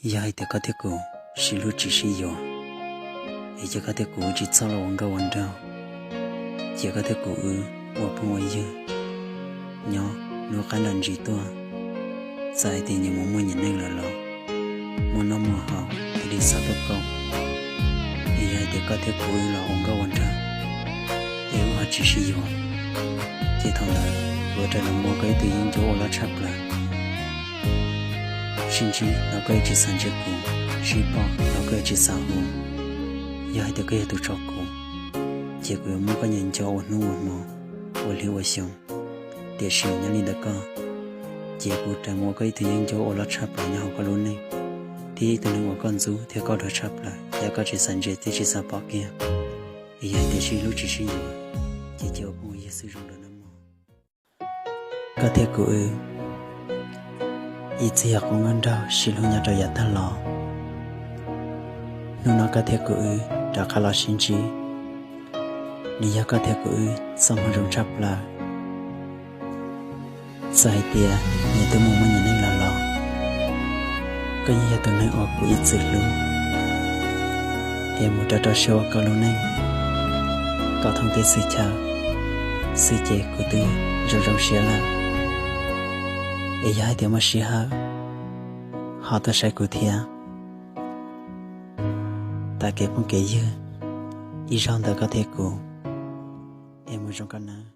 Yog hais tias koj thiab kuv sib hlub tsis sib yuav, es cia koj thiab kuv tsis txhob los ua nkauj ua nraug, cia koj thiab kuv wb ua phooj ua ywg nyob hnub qab nram ntsis tuaj. Txawm hais tias nyias mus muaj nyias neej lawm los muaj noj muaj haus thiaj li xav tuaj koom. Es yog hais tias koj thiab kuv wb los ua nkauj ua nraug, es wb ho tsis sib yuav, ces thaum ntawd kuv yuav rais los muab koj ib tug yeeb ncuab ua loj tshaj plaws, sib ntsib los koj yuav tsis xav ntsia kuv, sib pom los koj yuav tsis xav hu. Yog hais tias koj yog tus tso kuv, ces kuv yuav muab koj nco nco ua hnub ua hmo, ua hli ua xyoo. Tiam sis nyob li ntawm koj, ces kuv rais muab koj ib tug yeeb ncuab ua loj tshaj plaws nyob hauv koj lub neej, thiab ib tug neeg uas koj ntxub thiab koj nrog tshaj plaws, yog koj tsis xav ntsia thiab tsis xav pom kiag, es yog hais tias sib hlub tsis sib yuav, ces cia ua phooj ua ywg xwb zoo lawm nawb mog. Koj thiab kuv wb ib txwm yog qoob nrog sib hlub nyob rau yav tag los. Hnub no koj thiab kuv wb rov qab los sib ntsib, nws yog koj thiab kuv wb txoj hmoo zoo tshaj plaws. Txawm hais tias nyias twb mus muaj nyias neej lawm los, koj yeej yog tus neeg uas kuv ib txwm hlub, es mus rau rau siab ua koj lub neej, kom thoob teb xwm chaw xwb ces kuv twb zoo zoo siab lawm. Es yog hais tias muaj sij hawm ho tuaj saib kuv thiab. Tag kev phooj kev ywg, ib zaug ntawm koj thiab kuv, es mus zoo koj nawb.